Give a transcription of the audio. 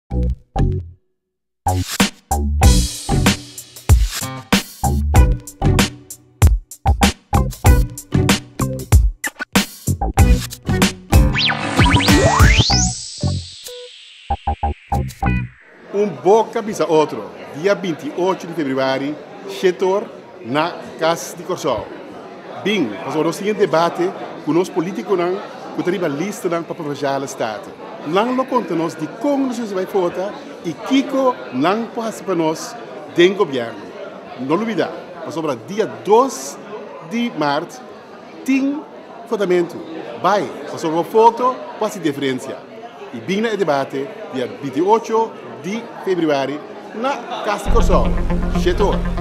Un boka bisa otro, dia 28 di febrüari, 7 or na Kas di Kòrsou. Bin, pasobra nos tin e debate ku nos polítikonan ku ta riba listanan pa Provinciale Staten. Nan lo konta nos dikon nos mester bai vota i kiko nan por hasi pa nos den gobièrnu. No lubidá, pasobra dia 2 di mart tin votamentu. Bai, pasobra bo voto por hasi diferensia. I bin na e debate dia 28 di febrüari na Kas di Kòrsou, 7 or.